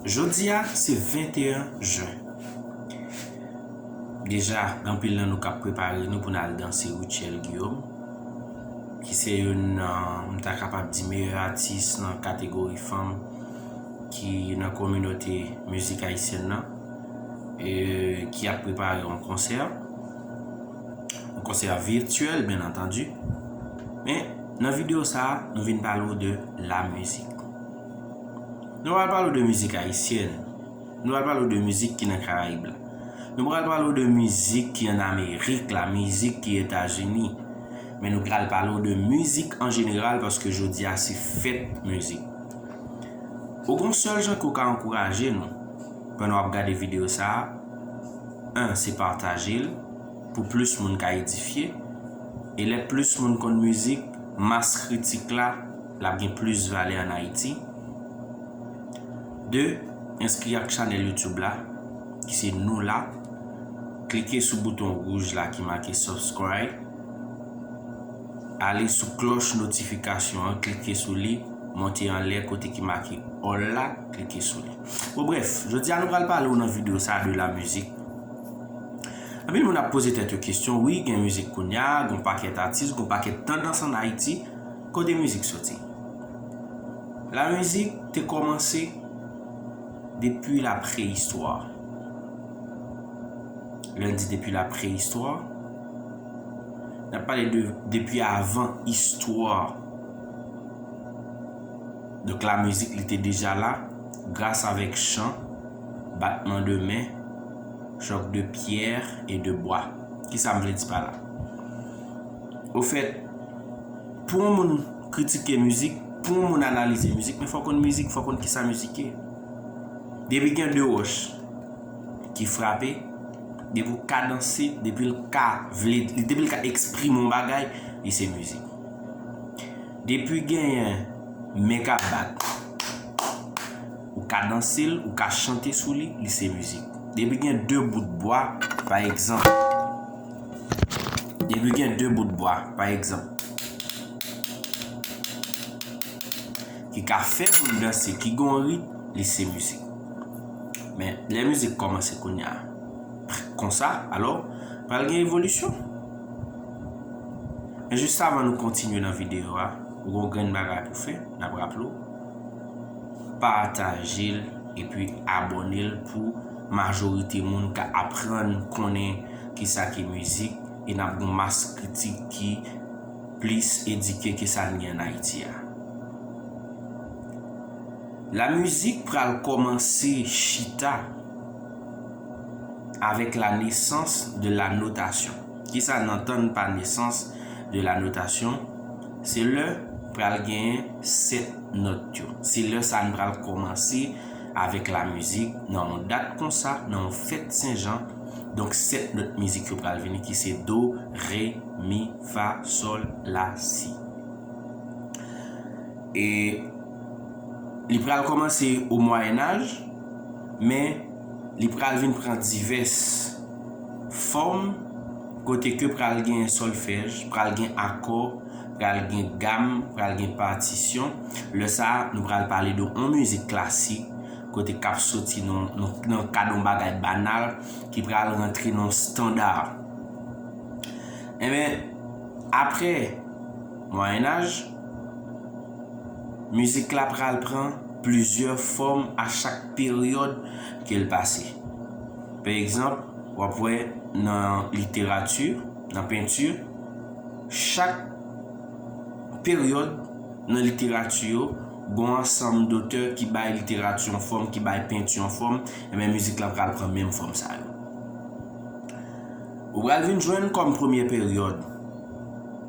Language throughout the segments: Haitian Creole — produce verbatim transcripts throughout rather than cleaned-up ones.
Jodi a, se venteyen jen. Deja, gen anpil nan nou k ap prepare nou pou n al danse Rutshelle Guillaume, ki se youn nan, m ta kapab di, meyè atis nan kategori fanm ki nan kominote mizik ayisyèn nan, e ki ap prepare yon konsè, yon konsè vityèl, byen antandi. Men, nan videyo sa a, nou vin pale w de lamizik. Nou pral pale w de mizik ayisyèn. Nou pral pale w de mizik ki nan Karayib la. Nou pral pale w de mizik ki ann Amerik la, mizik ki Etazini. Men nou pral pale w de mizik an jeneral, paske jodi a se fèt mizik. Ou gon sèl jan ke w ka ankouraje nou pandan w ap gade videyo sa a. En, se pataje l pou plis moun ka edifye. E lè plis moun konn mizik, mas kritik la, l ap gen plis valè ann Ayiti. De, enskri ak chanèl YouTube la, ki se Nou La. Klike sou bouton wouj la ki make subscribe. Ale sou klòch notifikasyon an, klike sou li, monte anlè kote ki make all la, klike sou li. Bon, brèf, jodi a nou pral pale w nan videyo sa a de lamizik. Anpil moun ap poze tèt yo kesyon, wi, gen mizik kounye a, gon pakèt atis, gon pakèt tandans ann Ayiti, kote mizik soti? Lamizik te kòmanse depi lapreyistwa. Lè n di depi lapreyistwa, n ap pale de depi avan istwa. Donk, lamizik, li te deja la, gras avèk chan, batman de men, chòk de pyè e de bwa. Kisa m vle di pa la? Ofèt, pou yon moun kritike mizik, pou yon moun analize mizik, men fò w konn mizik, fò w konn kisa mizik ye. Depi gen de wòch ki frape, depi w ka danse, depi l ka vle, depi l ka eksprime yon bagay, li se mizik. Depi genyen men k ap bat, ou ka danse l, ou ka chante sou li, li se mizik. Depi gen de bout bwa, pa egzanp, depi gen de bout bwa, pa egzanp, ki ka fè moun danse, ki gen yon ritm, li se mizik. Men, lè mizik kòmanse kounye a, konsa, alò, pral gen evolisyon. Men jis avan nou kontinye nan videyo a, ou gon grenn bagay pou fè, n ap raple w, pataje l epi abòne l pou majorite moun ka aprann konnen kisa ki mizik e n ap gon mas kritik ki plis edike ke sa n gen ann Ayiti a. Lamizik pral kòmanse chita avèk la nesans de la notasyon. Kisa n antann pa nesans de la notasyon? Se lè pral genyen sèt nòt yo. Se lè sa n pral kòmanse avèk lamizik nan yon dat konsa, nan yon fèt Sen Jan. Donk, sèt nòt mizik yo pral vini ki se do, re, mi, fa, sòl, la, si. E li pral kòmanse o Mwayennaj, men li pral vin pran divès fòm, kote ke pral gen sòlfèj, pral gen akò, pral gen gam, pral gen patisyon. Lè sa a, nou pral pale de yon mizik klasik, kote k ap soti nan, nan, nan kad yon bagay banal, ki pral rantre nan yon standa. Enben, apre Mwayennaj, mizik la pral pran plizyè fòm a chak peryòd ke l pase. Pa egzanp, w ap wè nan literati, nan penti, chak peryòd nan literati yo, gon ansanm dotè ki bay literati yon fòm, ki bay penti yon fòm, enben mizik la pral pran menm fòm sa yo. Ou pral vin jwenn kòm premye peryòd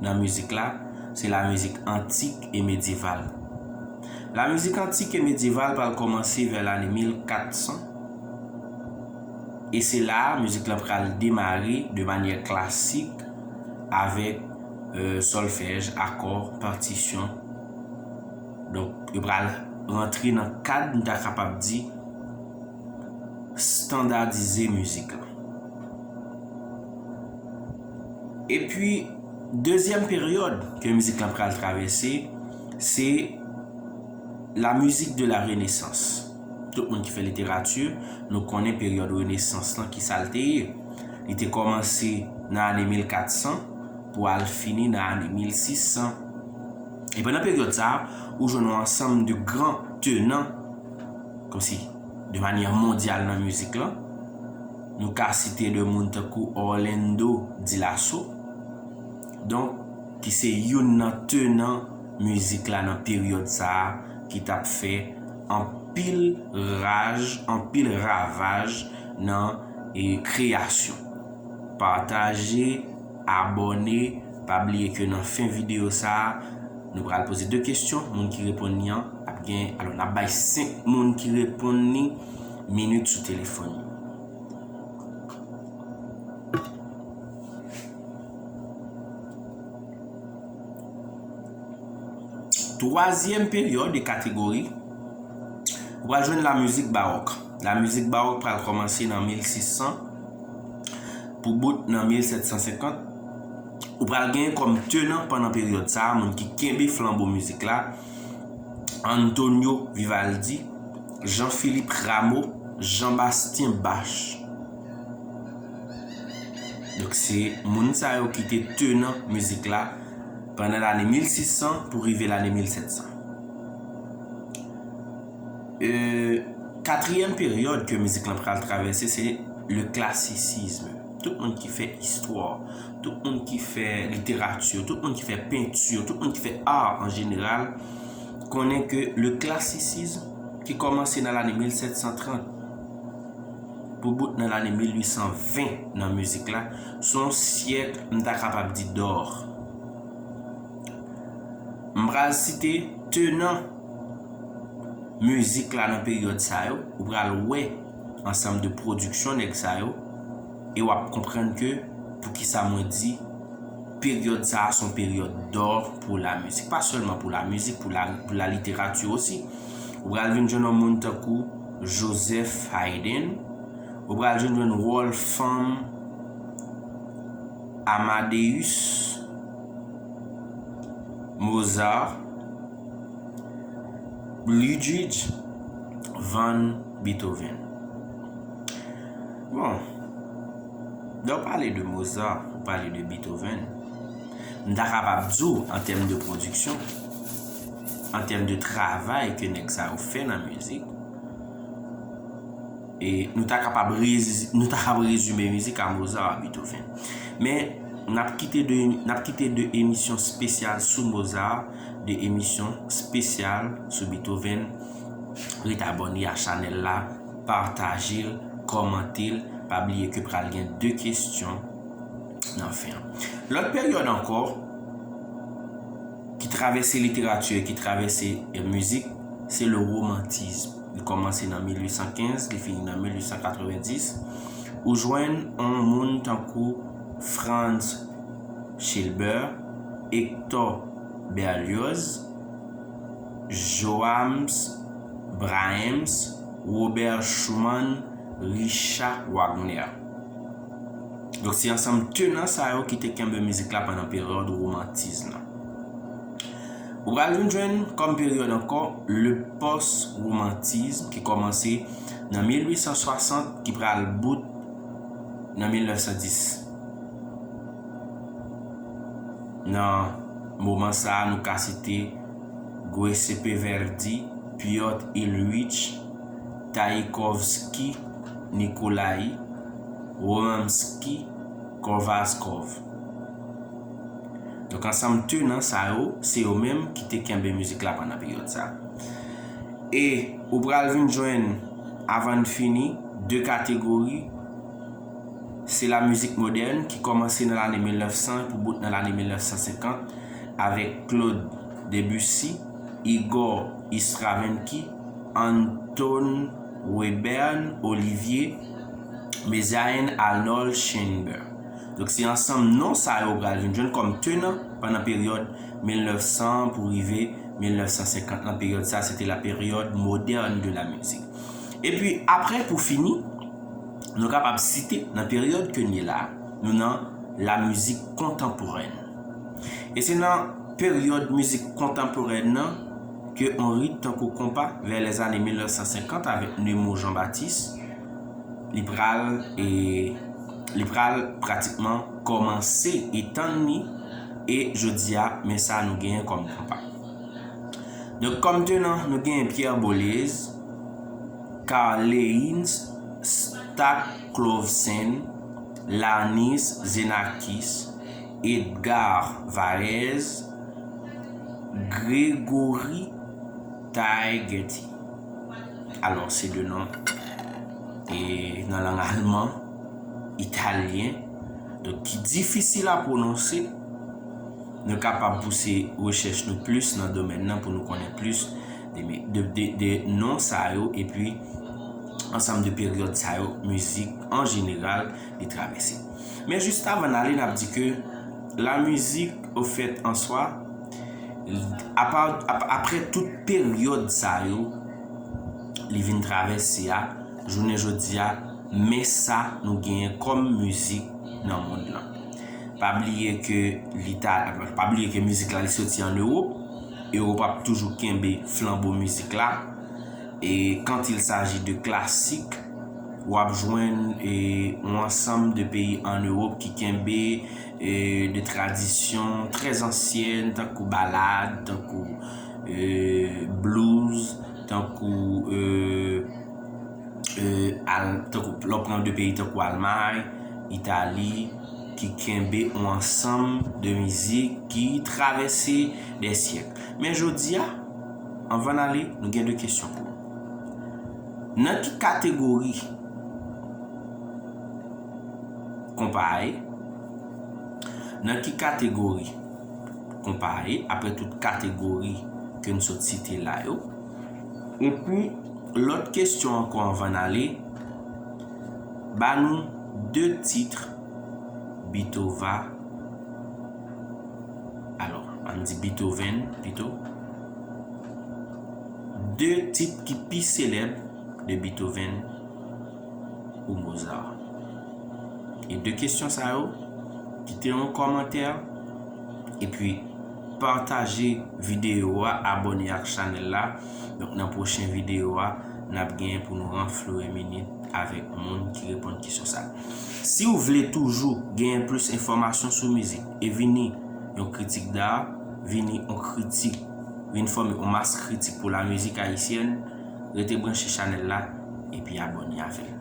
nan mizik la, se lamizik antik e medyeval. Lamizik antik e medyeval pral kòmanse vè lane mil kat san, e se la a mizik la pral demare de manyè klasik avèk, e, sòlfèj, akò, patisyon. Donk, yo pral rantre nan kad, nou ta kapab di, estandadize mizik la. Epi, dezyèm peryòd ke mizik la pral travèse, se la musique de la Renaissance. Tout moun ki fè literati, nou konnen peryòd Renesans lan, ki sa l te ye. Li te kòmanse nan ane mil kat san pou al fini nan ane mil sis san. E pandan peryòd sa a, ou jwenn yon ansanm de gran tenan, kòmsi de manyè mondyal nan mizik lan. Nou ka site de moun tankou Orlando Di Lasso, donk, ki se youn nan tenan mizik la nan peryòd sa a, ki t ap fè anpil raj, anpil ravaj nan, e, kreyasyon. Pataje, abòne, pa bliye ke nan fen videyo sa a, nou pral poze de kesyon, moun ki reponn li an ap gen, alò, n ap bay senk moun ki reponn li minit sou telefòn yo. Twazyèm peryòd e kategori, ou pral jwenn lamizik bawòk. Lamizik bawòk pral kòmanse nan mil sis san pou bout nan mil sèt san senkant. Ou pral genyen kòm tenan pandan peryòd sa a, moun ki kenbe flanbo mizik la, Antonio Vivaldi, Jean-Philippe Rameau, Jean-Bastien Bach. Donk, se moun sa yo ki te tenan mizik la pandan lane mil sis san pou rive lane mil sèt san. E, katriyèm peryòd ke mizik lan pral travèse, se le classicisme. Tout moun ki fè istwa, tout moun ki fè literati, tout moun ki fè penti, tout moun ki fè art an jeneral, konnen ke le classicisme, ki kòmanse nan lane mil sèt san trant pou bout nan lane mil uit san ven nan mizik la, se yon syèk, m ta kapab di, d'or. M pral site tenan mizik la nan peryòd sa yo, ou pral wè ansanm de pwodiksyon nèg sa yo, e w ap konprann ke poukisa mwen di peryòd sa a se yon peryòd d'or pou lamizik. Pa sèlman pou lamizik, pou la, pou laliterati osi. Ou pral vin jwenn yon moun tankou Joseph Haydn, ou pral vin jwenn Wolfgang Amadeus Mozart, Ludwig van Beethoven. Bon, lè w pale de Mozart, ou pale de Beethoven, m ta kapab di w, an tèm de pwodiksyon, an tèm de travay ke nèg sa yo fè nan mizik, e nou ta kapab rezi-, nou ta kapab rezime mizik a Mozart, a Beethoven. Men, n ap kite de, n ap kite de emisyon espesyal sou Mozart, de emisyon espesyal sou Beethoven. Ret abòne a chanèl la, pataje l, kòmante l, pa bliye ke pral gen de kesyon nan fen an. Lòt peryòd ankò ki travèse literati e ki travèse, e, mizik, se le romantisme. Li kòmanse nan mil uit san kenz, li fini nan mil uit san katrevenndis. Ou jwenn yon moun tankou Franz Schubert, Hector Berlioz, Johannes Brahms, Robert Schumann, Richard Wagner. Donk, se ansanm tenan sa yo ki te kenbe mizik la pandan peryòd womantis lan. Ou pral vin jwenn kòm peryòd ankò le post-romantisme ki kòmanse nan mil uit san swasant, ki pral bout nan mil nèf san dis. Nan moman sa a, nou ka site Giuseppe Verdi, Piotr Ilyich Tchaikovsky, Nikolai Rimsky-Korsakov. Donk, ansanm tenan sa yo, se yo menm ki te kenbe mizik la pandan peryòd sa. E ou pral vin jwenn, avan n fini, de kategori. Se lamizik modèn ki kòmanse nan lane mil nèf san pou bout nan lane mil nèf san senkant avèk Claude Debussy, Igor Stravinsky, Anton Webern, Olivier Messiaen, Arnold Schönberg. Donk, se ansanm non sa yo pral vin jwenn kòm tenan pandan peryòd mil nèf san pou rive mil nèf san senkant lan. Peryòd sa, se te la période moderne de la musique. Epi, apre, pou fini, nou kapab site nan peryòd ke n ye la, nou nan lamizik kontanporèn. E se nan peryòd mizik kontanporèn nan ke yon rit tankou konpa vè lèzane mil nèf san senkant avèk Nemo Jean Baptiste, li pral, e, li pral pratikman kòmanse etann li, e jodi a, men sa nou genyen kòm konpa. Donk, kòm tenan, nou genyen Pierre Bolez, Carleins Staclovsen, Lanis Xenakis, Edgar Varèse, Gregory Taighetti. Alò, se de non, e, nan lang alman, italyen, donk ki difisil a pwononse. Nou kapab pouse rechèch nou plis nan domèn nan pou nou konnen plis de, de, de, de non sa yo, epi ansanm de peryòd sa yo, mizik an jeneral, li travèse. Men jis avan n ale, n ap di ke la mizik, au fait, en soi, apa, ap, apre tout peryòd sa yo, li vin travèse a, jounen jodi a, men sa nou genyen kòm mizik nan mond lan. Pa bliye ke li ta, pa bliye ke mizik la, li soti an Ewòp. Ewòp ap toujou kenbe flanbo mizik la. E quand il s'agit de classique, w ap jwenn, e, yon ansanm de peyi an Ewòp ki kenbe, e, de tradisyon trè ansyèn, tankou balad, tankou, e, blues, tankou, e, e, al-, tankou, lè w pran de peyi tankou Almay, Itali, ki kenbe yon ansanm de mizik ki travèse dè syèk. Men jodi a, anvan n ale, nou gen de kesyon pou ou. Nan ki kategori konpa a ye? Nan ki kategori konpa a ye, apre tout kategori ke n sot site la yo? Epi, lòt kesyon ankò anvan n ale, ba nou de tit Beethoven. Alò, ann di Beethoven pito. De tit ki pi selèb de Beethoven ou Mozart. E de kesyon sa yo, kite yon kòmantè, epi pataje videyo a, abòne ak chanèl la. Donk, nan pwochen videyo a, n ap genyen pou nou ranflouye minit avèk moun ki reponn kesyon sa. Si w vle toujou genyen plis enfòmasyon sou mizik e vini yon kritik d'art, vini yon kritik, vin fòme yon mas kritik pou la mizik ayisyèn, rete branche chanèl la epi abòne avè l.